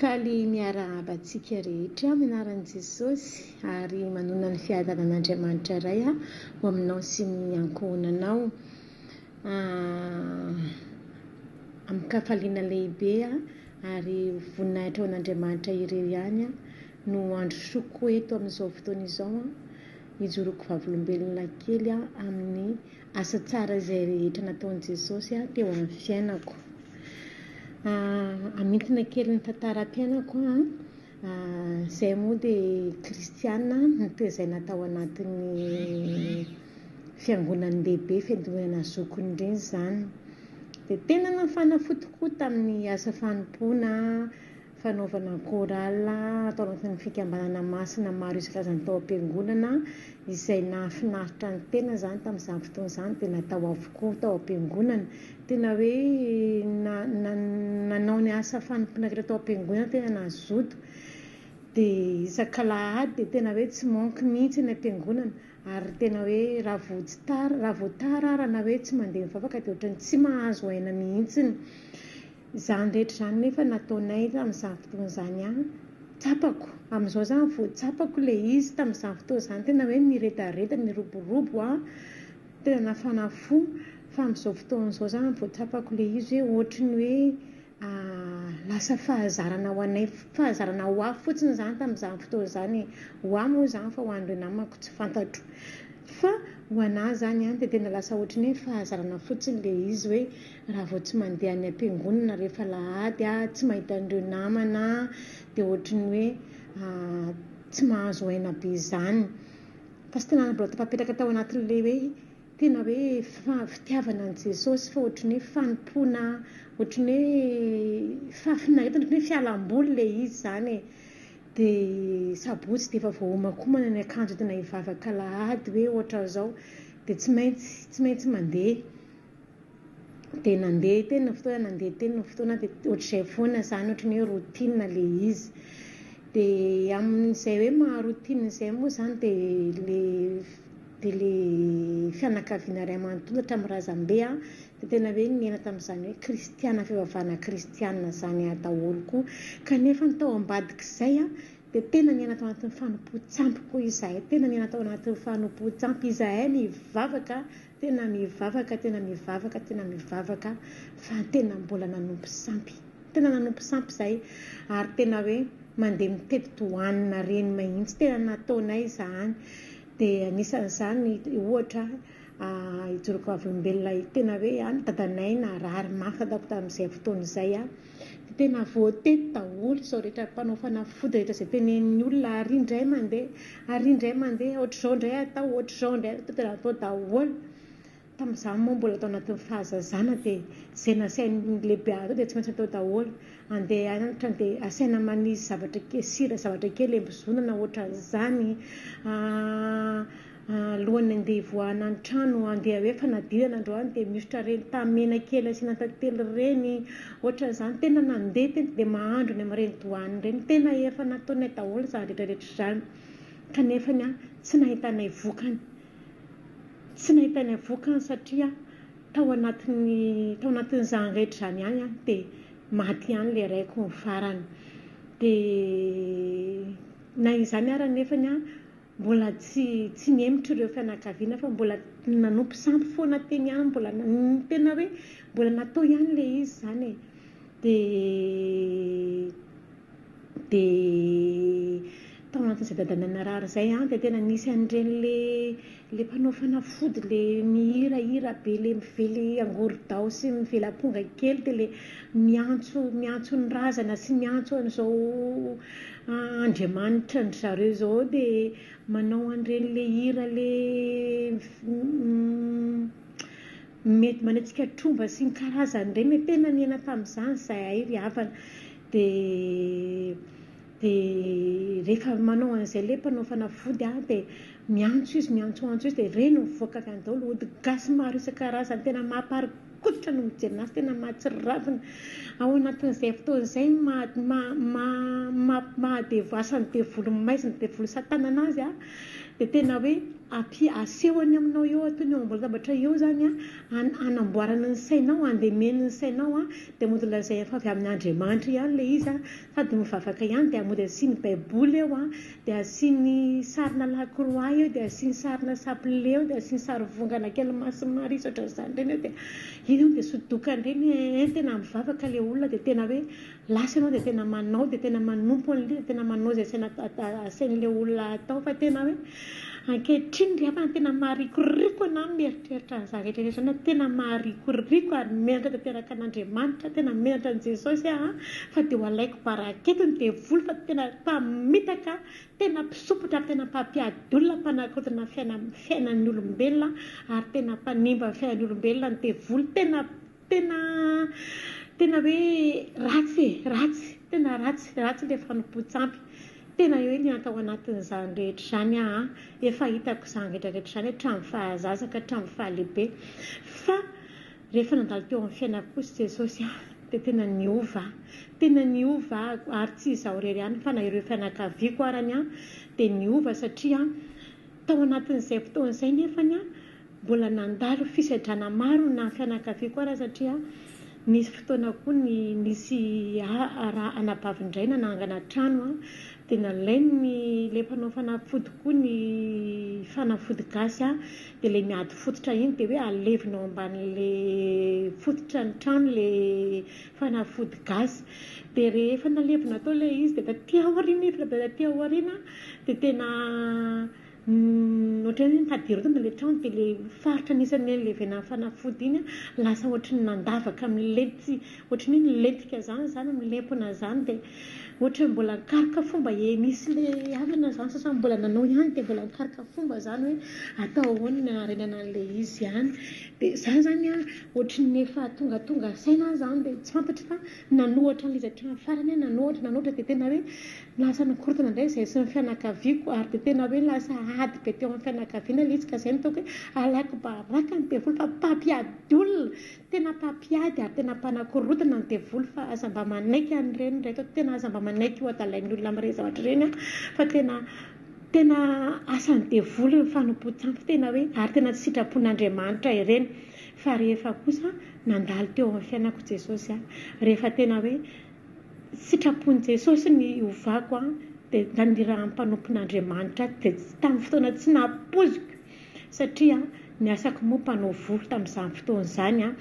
Faly miarahaba antsika rehetra amin'ny anaran'i Jesosy ary manonona ny fiadanan'Andriamanitra Ray ho aminao sy ny ankohonanao. Amin-kafaliana lehibe ary voninahitra ho an'Andriamanitra irery ihany no androsoako eto amin'izao fotoana izao hijoroako vavolombelona kely amin'ny asa tsara izay rehetra nataon'i Jesosy teo amin'ny fiainako. Hamintina kely ny tantaram-piainako aho. Izahay moa dia kristiana notezaina tao anatin'ny fiangonan-dehibe, fiangonana zokiny ireny izany. Dia tena nafana fo tokoa tamin'ny asa fanompoana. Fanaovana chorale tao anatin'ny fikambanana masina maro isan-karazany tao am-piangonana izay nahafinaritra ny tena izany tamin'izany fotoana izany dia natao avokoa tao am-piangonana. Tena hoe nanao ny asa fanompoana rehetra tao am-piangonana tena nazoto. Dia isak'alahady dia tena hoe tsy manque mihitsy any am-piangonana ary tena hoe raha vao tsy tara, raha vao tara ara na hoe tsy mandeha mivavaka dia ohatran'ny tsy mahazo aina mihitsiny. Izany rehetra izany nefa nataonay tamin'izany fotoana izany ihany, tsapako, amin'izao izany vao tsapako ilay izy, tamin'izany fotoana izany tena hoe niredareda, niroborobo aho, tena nafana fo, fa amin'izao fotoana izao izany vao tsapako ilay izy hoe ohatry ny hoe lasa fahazarana ho anay, fahazarana ho ahy fotsiny izany tamin'izany fotoana izany e, ho ahy moa izany fa ho an'ireo namako tsy fantatro. Fa ho an'ahy izany an, dia tena lasa ohatry ny hoe fahazarana fotsiny ilay izy hoe Raha vao tsy mandeha any am-piangonana rehefa alahady aho, tsy mahita an'ireo namana aho, dia ohatry ny hoe tsy mahazo aina be izany. Fa tsy tena mbola tafapetraka tao anatin'ilay hoe tena hoe fitiavana an'i Jesosy fa ohatry ny hoe fanompoana, ohatry ny hoe fahafinaretana, ohatry ny hoe fialam-boly ilay izy izany e. Dia sabotsy dia efa voaomankomana ny akanjo entina hivavaka alahady hoe ohatran'izao, dia tsy maintsy tsy maintsy mandeha. Dia nandeha teny ny fotoana, nandeha teny ny fotoana dia ohatr'izay foana izany, ohatry ny hoe routine ilay izy. Dia amin'izay hoe maha routine izay moa izany dia ilay dia ilay fianakaviana iray manontolo hatramin'ny razambe an, dia tena hoe niaina tamin'izany hoe kristiana, fivavahana kristiana izany daholo koa. Kanefa ny tao ambadik'izay an, dia tena niaina tao anatin'ny fanompoan-tsampy koa izahay, tena niaina tao anatin'ny fanompoan-tsampy izahay nivavaka Tena mivavaka tena mivavaka tena mivavaka fa tena mbola nanompo sampy tena nanompo sampy zahay ary tena hoe mandeha mitety douane reny mahintsy tena nataonay izany dia anisan'izany ohatra hijoroako vavolombelona tena hoe any dadanay narary mafy dadako tamin'izay fotoana izay dia tena voatety daholo izao rehetra mpanao fanafody rehetra izay tenenin'ny olona ary indray mandeha ary indray mandeha ohatr'izao indray atao ohatr'izao indray atao tena atao daholo. Tamin'izaho moa mbola tao anatin'ny fahazazana dia izay nasain'ny lehibe atao dia tsy maintsy atao daholo. Andeha hianatra dia asaina manisy zavatra kely sira zavatra kely embozonana ohatran'izany. Alohan'ny andeha hivoahana ny trano, andeha hoe fanadinana androany dia mihosotra ireny tamena kely asiana tantely ireny, ohatran'izany. Tena nandeha teny dia mahandro any amin'ireny douane ireny. Tena efa nataonay daholo izany rehetra rehetra izany kanefa tsy nahitanay vokany. Tsy nahitanay vokany satria tao anatin'ny tao anatin'izany rehetra izany ihany dia maty ihany ilay raiko ny farany. Dia na izany ary anefany Mbola tsy tsy nihemotra ireo fianakaviana fa mbola nanompo sampy foana teny ihany, mbola tena hoe mbola natao ihany ilay izy izany e. Dia dia tao anatin'izay dadanay narary izay an, dia tena nisy an'ireny le le mpanao fanafody le mihirahira be le mively angorodao sy mively amponga kely dia le miantso miantso ny razana sy miantso an'izao Andriamanitra an-dry zareo izao dia manao an'ireny le hira le mety manetsika tromba sy ny karazany ireny e, tena niaina tamin'izany izahay ry havana dia dia rehefa manao an'izay le mpanao fanafody an dia miantso izy miantsoantso izy dia ireny mivoaka avy any daholo ody gasy maro isan-karazany tena mamparikoditra no mijery anazy tena mahatsiravina ao anatin'izay fotoana izay ny maha maha maha maha devo asan'ny devoly maizina devoly satana anazy an dia tena hoe. Ampy asehony aminao eo ataony eo ambony latabatra eo izany an, hanamboarana ny sainao, handemeny ny sainao an, dia mody lazainy fa avy amin'Andriamanitra ihany ilay izy an, sady mivavaka ihany dia mody asiany baiboly eo an, dia asiany sarina lakroa eo, dia asiany sarina sapile eo, dia asiany sary vongana kely masin'i Maria sy ohatran'izany ireny eo dia iny hono dia sodokany ireny eh, tena mivavaka ilay olona dia tena hoe lasa ianao dia tena manao dia tena manompo an'ilay dia tena manao izay asaina asain'ilay olona atao fa tena hoe ankehitriny ry havana tena maharikoriko anah ny mieritreritra an'izany rehetra rehetra izany tena maharikoriko ary menatra tanteraka an'Andriamanitra tena menatra an'i Jesosy aho fa dia ho alaiko baraka eto ny devoly fa tena mpamitaka tena mpisompotra ary tena mpampiady olona mpanakorontana fiainan'ny olombelona ary tena mpanimba ny fiainan'ny olombelona ny devoly tena Tena tena hoe ratsy e, ratsy, tena ratsy, ratsy ilay fanompoan-tsampy. Tena hoe nianta ao anatin'izany rehetra izany aho an, efa hitako izany rehetra rehetra izany hatramin'ny fahazaza ka hatramin'ny fahalehibe. Fa rehefa nandalo teo amin'ny fiainako kosa Jesosy an, dia tena niova aho, tena niova aho ary tsy izaho irery ihany fa na ireo fianakaviako arany an, dia niova satria tao anatin'izay fotoana izay nefany an, Mbola nandalo fisedrana maro na ny fianakaviako ara satria nisy fotoana koa ny nisy anabavin-dray nanangana trano dia nalain'ny ilay mpanao fanafody koa ny fanafody gasy dia ilay miady fototra iny dia hoe alevina ao ambanin'ilay fototra ny trano ilay fanafody gasy dia rehefa nalevina tao ilay izy dia taty aoriana efa taty aoriana dia tena Ohatran'ny hoe nitady hirodana ilay trano dia ilay faritra anisan'ny nilevenan'ny fanafody iny lasa ohatran'ny nandavaka milenty ohatran'ny hoe nilentika izany izany milempona izany dia ohatran'ny mbola nikaroka fomba e nisy ilay havana izany sasany mbola nanao ihany dia mbola nikaroka fomba izany hoe atao ahoana ny hanarenana an'ilay izy ihany dia izaho izany an ohatran'ny efa tongatonga saina aho izany dia tsy fantatro fa nanohatra an'ilay izy hatramin'ny farany aho nanohatra nanohatra dia tena hoe Lasa nikorontana indray izahay sy ny fianakaviako ary dia tena hoe lasa ady be teo amin'ny fianakaviana ilay izy ka izay no ataoko hoe alaiko baraka ny devoly fa mpampiady olona, tena mpampiady ary tena mpanakorontana ny devoly fa aza mba manaiky an'ireny ry reto, tena aza mba manaiky ho adalain'ny olona amin'ireny zavatra ireny an, fa tena tena asan'ny devoly ny fanompoan-tsampy tena hoe ary tena tsy sitrapon'Andriamanitra ireny fa rehefa kosa nandalo teo amin'ny fiainako Jesosy an, rehefa tena hoe Sitrapon'i Jesosy ny hiovako an, dia nanirahan'ny mpanompon'Andriamanitra ahy, dia tamin'ny fotoana tsy nampoiziko satria ny asako moa mpanao volo tamin'izany fotoana izany an,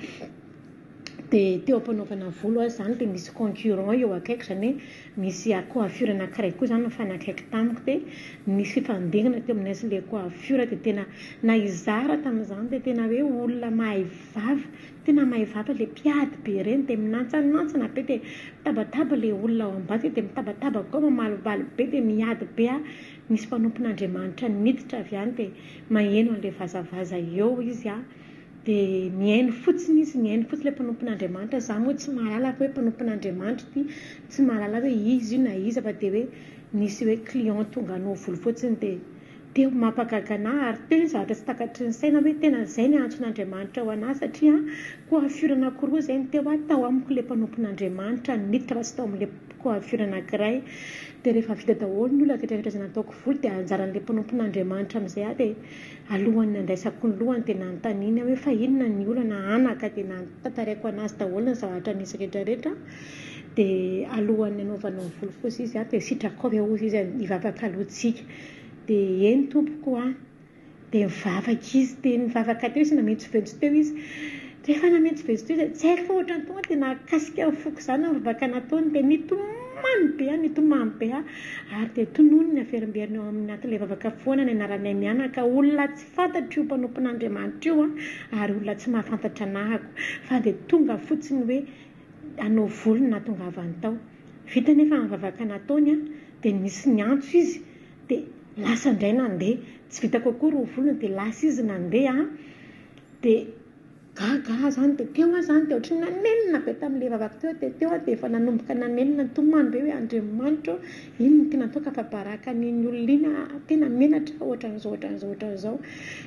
dia teo am-panaovana volo aho izany dia misy concurrent eo akaiko, izany hoe misy coiffure anankiray koa izany nifanakaiky tamiko, dia nisy fifandonana teo aminay sy ilay coiffure, dia tena na hizara tamin'izany dia tena hoe olona mahay vava. Tena mahay vava le mpiady be ireny dia minantsanantsana be dia mitabataba le olona ao ambadika dia mitabataba koa mamalivaly be dia miady be a, misy mpanompon'Andriamanitra niditra avy any dia maheno an'le vazavaza eo izy a, dia mihaino fotsiny izy, mihaino fotsiny le mpanompon'Andriamanitra, za moa tsy mahalala hoe mpanompon'Andriamanitra ity, tsy mahalala hoe iza io na iza fa dia hoe nisy hoe client tonga hanao volo fotsiny dia Dia mampagaga anah ary teo ny zavatra tsy takatry ny saina hoe tena izay ny antson'Andriamanitra ho anah satria coiffure anakiroa izay no teo ah tao amiko ilay mpanompon'Andriamanitra niditra fa tsy tao amin'ilay coiffure anakiray dia rehefa vita daholo ny olona rehetra rehetra izay nataoko volo dia anjaran'ilay mpanompon'Andriamanitra amin'izay ah dia alohan'ny handraisako ny lohany dia nanontaniany aho hoe fa inona ny olana anaka dia nantantaraiko anazy daholo ny zavatra nisy rehetra rehetra dia alohan'ny hanaovanao volo kosa izy ah dia sitrakao ve hozy izy hivavaka aloha tsika Dia eny tompoko a! Dia nivavaka izy, dia nivavaka teo izy, namentsoventso teo izy. Rehefa namentsoventso teo izy, tsy haiko fa ohatran'ny tonga dia nahakasika ny foko izany ny vavaka nataony, dia nitomany be aho, nitomany be aho, ary dia tononiny averimberina eo amin'ny anatin'ilay vavaka foana ny anaranay mianaka, olona tsy fantatro io mpanompon'Andriamanitra io an, ary olona tsy mahafantatra anahako, fa dia tonga fotsiny hoe hanao volo no nahatongavany tao. Vita anefa ny vavaka nataony an, dia nisy niantso izy dia lasa indray nandeha, tsy vitako akory ny volony dia lasa izy nandeha an, dia Gaga aho izany dia teo aho izany dia ohatran'ny nanenina be tamin'ilay vavaka teo dia teo aho dia efa nanomboka nanenina nitomany be hoe Andriamanitra ô, inona no tena ataoko afa-baraka an'iny olona iny aho, tena menatra aho ohatran'izao ohatran'izao ohatran'izao.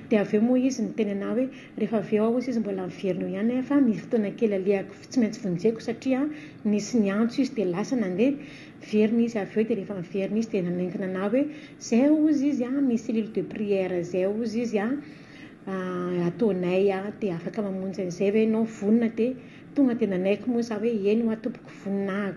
Dia avy eo moa izy niteny an'ahy hoe rehefa avy eo aho hozy izy mbola miverina eo ihany aho fa misy fotoana kely alehako tsy maintsy vonjeko satria nisy niantso izy dia lasa nandeha, niverina izy avy eo dia rehefa niverina izy dia nanentana an'ahy hoe izay hozy izy an, misy cellule de prière izay hozy izy an, ataonay dia afaka mamonjy an'izay ve ianao vonona dia tonga dia nanaiky moa za hoe eny hoa tompoko vonona aho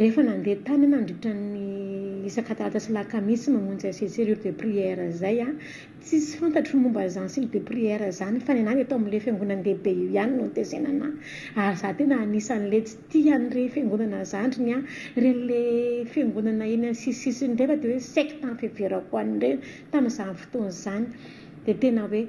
rehefa nandeha tany aho nandritra ny isaka talata sy lakamisy mamonjy an'izay cellule de prière izay aho tsisy fantatro ny momba an'izany cellule de prière izany fa ny anahy dia tao amin'ilay fiangonan-dehibe io ihany no nitezena anahy ary za tena anisan'ilay tsy tia an'ireny fiangonana zandriny aho ireny le fiangonana eny amin'ny sisisisiny ireny fa dia hoe secte ny fiheverako an'ireny tamin'izany fotoana izany dia tena hoe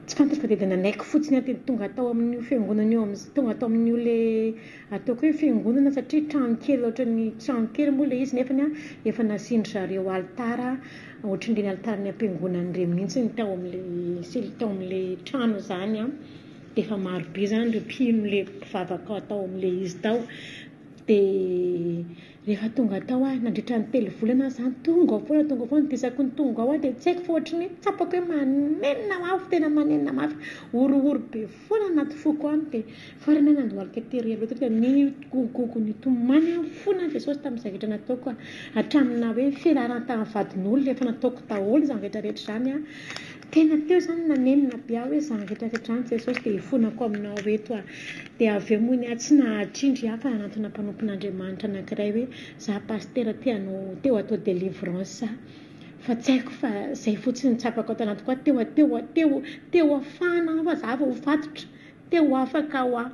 tsy fantatro fa dia dia nanaiky fotsiny aho dia tonga tao amin'io fiangonana io amin'izay, tonga tao amin'io ilay ataoko hoe fiangonana satria trano kely ohatran'ny trano kely moa ilay izy nefany efa nasian-dry zareo alitara ohatran'ireny alitara any am-piangonana ireny mihitsy ny tao amin'ilay tao amin'ilay trano izany an, dia efa maro be izany ireo mpino ilay mpivavaka tao amin'ilay izy tao dia Rehefa tonga tao aho, nandritra ny telo volana aho izany, tonga ao foana, tonga ao foana, dia isaky ny tonga ao aho dia tsy haiko fa ohatry ny hoe tsapako hoe manenina mafy, tena manenina mafy, horohoro be foana anaty foko any, dia farany aho nandohalika tery aloha tery dia nigogogogo nitomany aho fona an'i Jesosy tamin'izay rehetra nataoko, hatraminà hoe fiarahana tamin'ny vadin'olona efa nataoko daholo izany rehetra rehetra izany an, tena teo izany nanenina be aho hoe izany rehetra rehetra izany Jesosy dia hifonako aminao eto aho. Dia avy eo moa ny ahy tsy nahatrindry ahy fa nanantona mpanompon'Andriamanitra anankiray hoe za pasitera te hanao te ho atao délivrance fa tsy haiko fa zay fotsiny no tsapako ato anatiko ato teo teo teo te ho afahana aho fa za vao ho fatotra te ho afaka aho aho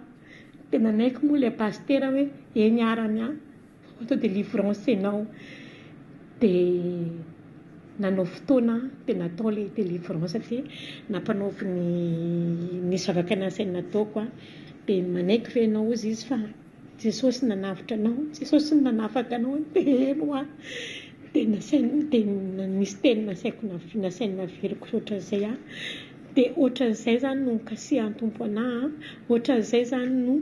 dia nanaiky moa ilay pasitera hoe eny arany aho Ho atao délivrance ianao dia nanao fotoana aho dia natao ilay délivrance dia nampanaoviny nisy zavatra nasainy nataoko aho dia manaiky ve ianao hozy izy fa Jesosy nanavotra anao, Jesosy no nanafaka anao dia eny hoa dia nasainy dia nisy teny nasaiko nasainy naveriko ohatran'izay aho dia ohatran'izay izany no nikasihan'ny Tompo anahy, ohatran'izay izany no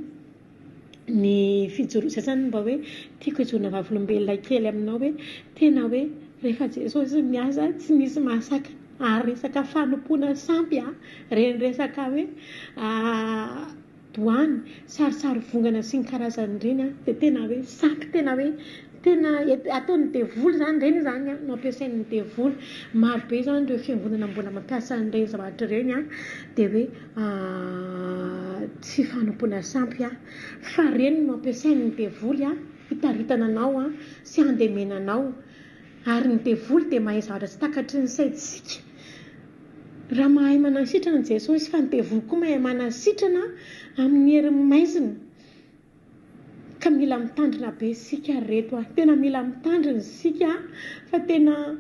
ny fijoroana, izay izany mba hoe tiako hijoroana vavolombelona kely aminao hoe tena hoe rehefa Jesosy miasa tsy misy mahasakana ary resaka fanompoana sampy a, ireny resaka hoe doany, sarisary vongana sy ny karazany ireny a, dia tena hoe sampy tena hoe tena ataon'ny devoly izany, ireny izany no ampiasain'ny devoly, maro be izany ireo fiangonana mbola mampiasa an'ireny zavatra ireny a, dia hoe Tsy fanompoana sampy aho, fa reny no ampiasain'ny devoly hitaritana anao sy handemena anao. Ary ny devoly dia mahay zavatra tsy takatry ny saintsika. Raha mahay manasitrana Jesosy, fa ny devoly koa mahay manasitrana amin'ny herin'ny maizina. Ka mila mitandrina be isika ry reto a! Tena mila mitandrina isika fa tena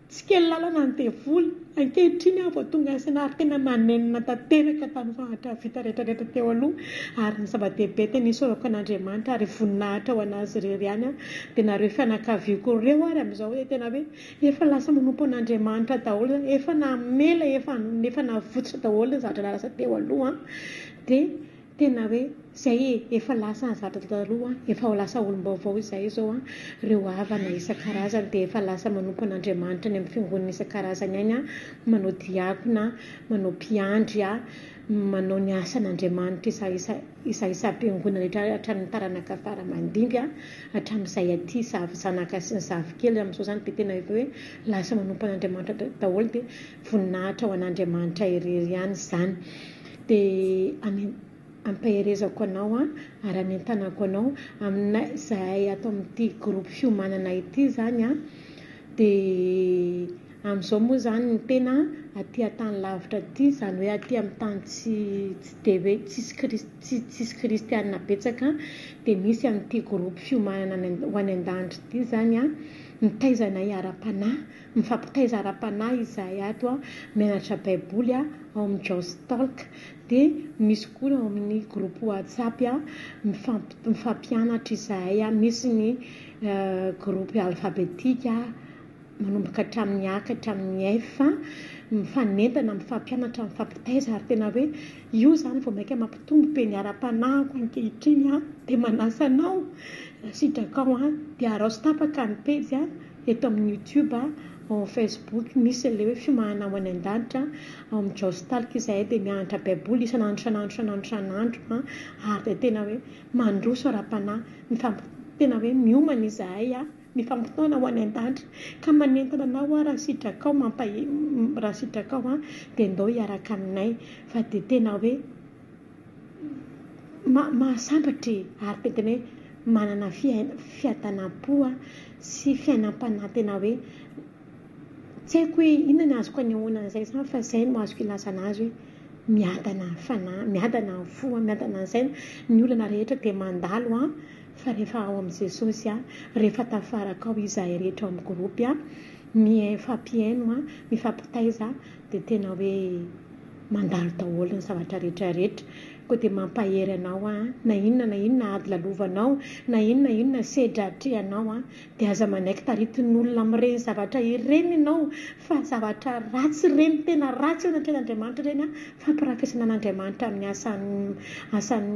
tsy kely lalana ny devoly. Ankehitriny aho vao tonga saina ary tena manenina tanteraka tamin'ny zavatra vita rehetra rehetra teo aloha ary ny zava-dehibe tena isaorako an'Andriamanitra ary voninahitra ho an'Azy irery ihany aho dia nareo fianakaviako ireo ary amin'izao dia tena hoe efa lasa manompo an'Andriamanitra daholo izany, efa namela, efa efa navotsotra daholo ny zavatra lasa teo aloha dia Tena hoe zay e, efa lasa ny zavatra taloha, efa ho lasa olom-baovao izahay izao an, ireo havana isan-karazany dia efa lasa manompo an'Andriamanitra any amin'ny fiangonana isan-karazany any an, manao diakona, manao mpiandry an, manao ny asan'Andriamanitra isa isa isa isam-piangonana rehetra hatramin'ny taranaka fara aman-dimby an, hatramin'izay aty zavy zanaka sy ny zafikely amin'izao izany dia tena efa hoe lasa manompo an'Andriamanitra daholo dia voninahitra ho an'Andriamanitra irery ihany izany. Dia ampaherezako anao ary anentanako anao aminay izahay ato amin'ity groupe fiomanana ity izany an, dia amin'izao moa izany ny tena aty an-tany lavitra aty, izany hoe aty amin'ny tany tsy tsy dia hoe tsisy kris- tsisy kristiana betsaka, dia misy an'ity groupe fiomanana any ho any an-danitra ity izany an, mitaiza anay ara-panahy. Mifampitaiza ara-panahy izahay ato, mianatra Baiboly ao amin'ny Joss Talk, dia misy koa ao amin'ny groupe WhatsApp mifampianatra izahay, misy ny groupe alphabetique. manomboka hatramin'ny A ka hatramin'ny F, mifanentana, mifampianatra, mifampitaiza ary tena hoe io izany vao mainka mampitombo be ny ara-panahiko ankehitriny an, dia manasa anao raha sitrakao an, dia araho tsy tapaka ny pejy an, eto amin'ny youtube, ao amin'ny facebook misy an'ilay hoe fiomanana ho any an-danitra, ao amin'ny Jaostalk izahay dia mianatra baiboly isan'andro isan'andro isan'andro isan'andro an, ary dia tena hoe mandroso ara-panahy, mifampi, tena hoe miomana izahay an. Mifampitaona ho any an-danitra. Ka manentana anao aho raha sitrakao mampahe raha sitrakao an dia ndao hiaraka aminay fa dia tena hoe ma mahasambatra e! Ary dia tena hoe manana fiaina fiadanam-po sy fiainam-panahy tena hoe tsy haiko hoe inona ny azoko anehoana an'izay izany fa izay no azoko ilazana azy hoe miadana ny fanahy, miadana ny fo, miadana ny saina, ny olana rehetra dia mandalo an! Fa rehefa ao amin'i Jesosy an, rehefa tafaraka ao izahay rehetra ao amin'ny groupe an, mifampihaino an, mifampitaiza dia tena hoe mandalo daholo ny zavatra rehetra rehetra. Koa dia mampahery anao aho an, na inona na inona ady lalovanao, na inona na inona sedra atrehanao an, dia aza manaiky taritin'olona amin'ireny zavatra ireny ianao fa zavatra ratsy ireny, tena ratsy eo anatrehan'Andriamanitra ireny an, fampirafesana an'Andriamanitra amin'ny asan'ny asan'ny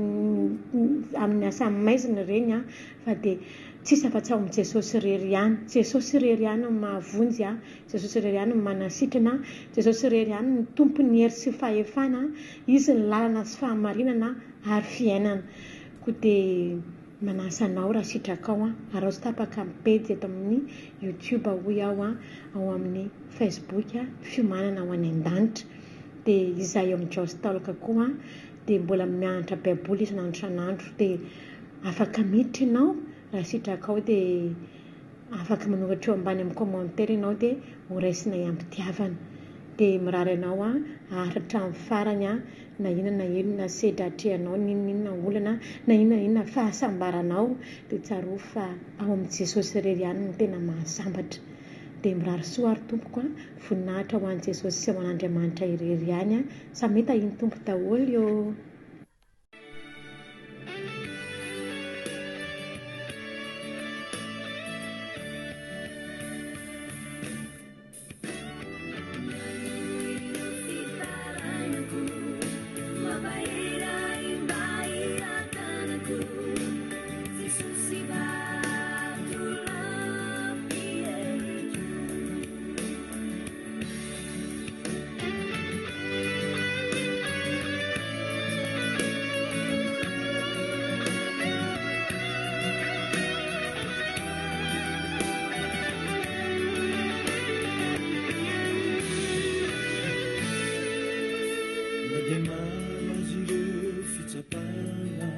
amin'ny asan'ny maizina ireny an, fa dia tsisy afa-tsy ao amin'i Jesosy irery ihany, Jesosy irery ihany no mahavonjy an, Jesosy irery ihany no manasitrana, Jesosy irery ihany no Tompon'ny hery sy fahefana, Izy ny lalana sy fahamarinana ary fiainana, koa dia. Manasa anao raha sitrakao an, araho tsy tapaka amin'ny pejy eto amin'ny youtube hoy aho an, ao amin'ny facebook fiomanana ho any an-danitra. Dia izahay eo amin'ny Jaos Talk koa an, dia mbola mianatra baiboly isan'andro isan'andro. Dia afaka miditra ianao raha sitrakao dia afaka manoratra eo ambany amin'ny commentaire ianao dia ho raisinay am-pitiavana. Dia mirary anao an, haharitra hatramin'ny farany an. Na inona na inona sedra atrehanao, na inona na inona olana, na inona na inona fahasambaranao dia tsarovy fa ao amin'i Jesosy irery ihany no tena mahasambatra. Dia mirary soa ary tompoko a, voninahitra ho an'i Jesosy sy ho an'Andriamanitra irery ihany a, samia tahian'ny Tompo daholo ô. Na dia maro azy ireo fitsapana,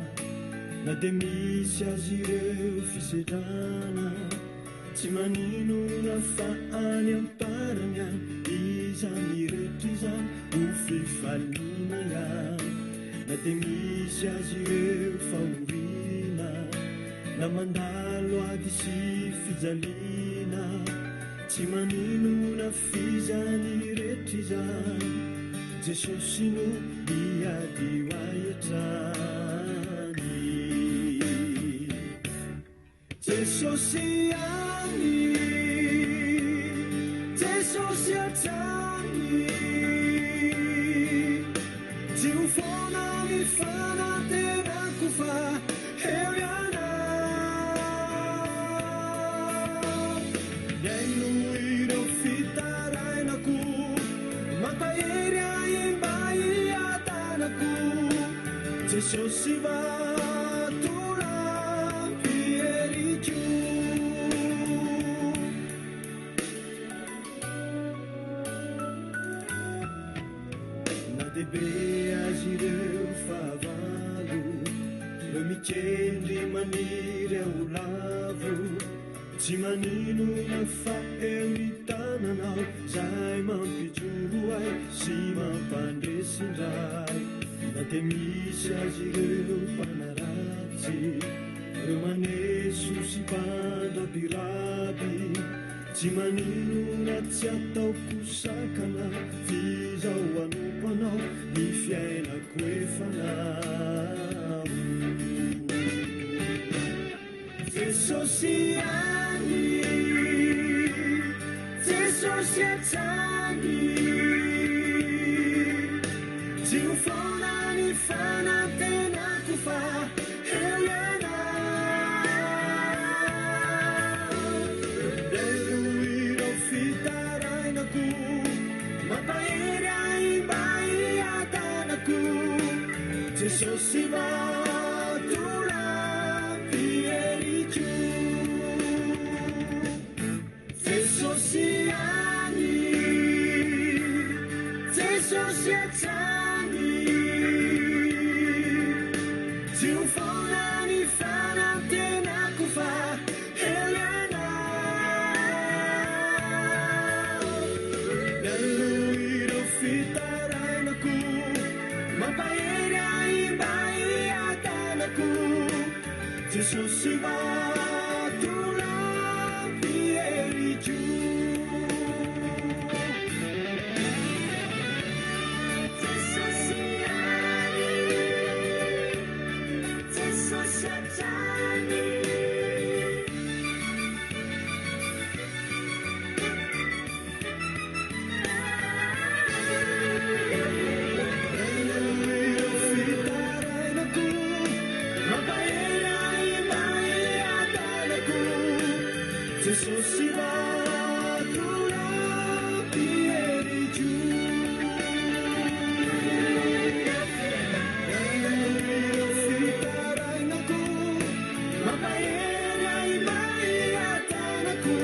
na dia misy azy ireo fisedrana, tsy maninona fa any am-parany any izany rehetra izany ho fifaliana ihany. Na dia misy azy ireo fahoriana, Na mandalo ady sy fijaliana, tsy maninona f'izany rehetra izany, Jesosy no miady ho ahy hatrany. Jesosy ihany, Jesosy hatrany, tsy ho foana ny fanantenako fa Eo ianao, mihaino ireo fitarainako, mampahery ahy mba hiadanako, Jesosy vatolampy heriko. Na dia be azy ireo fahavalo, ireo mikendry maniry ho lavo, tsy maninona fa eo ny tananao izay mampijoro ahy sy mampandresy indray. Na dia misy azy ireo mpanaratsy, ireo maneso sy mpandrabiraby, Tsy maninona tsy ataoko sakana f'izao hanompo anao ny fiainako efa anao Jesosy ihany. Jesosy hatrany. Tsy ho foana ny fanantenako fa eo Ianao. Eo ireo fitarainako, mampahery ahy mba hiadanako. Jesosy vatolampy heriko. Jesosy ihany, Jesosy hatrany. Tsy ho foana ny fanantenako fa eo Ianao. Mialoha ireo fitarainako, mampahery ahy mba hiadanako. Jesosy vatolampy heriko. Jesosy ihany, Jesosy hatrany. Ireo fitarainako, mampahery ahy mba hiadanako. Jesosy vatolampy heriko. Ireo fitarainako, mampahery ahy mba hiadanako.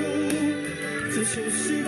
Jesosy.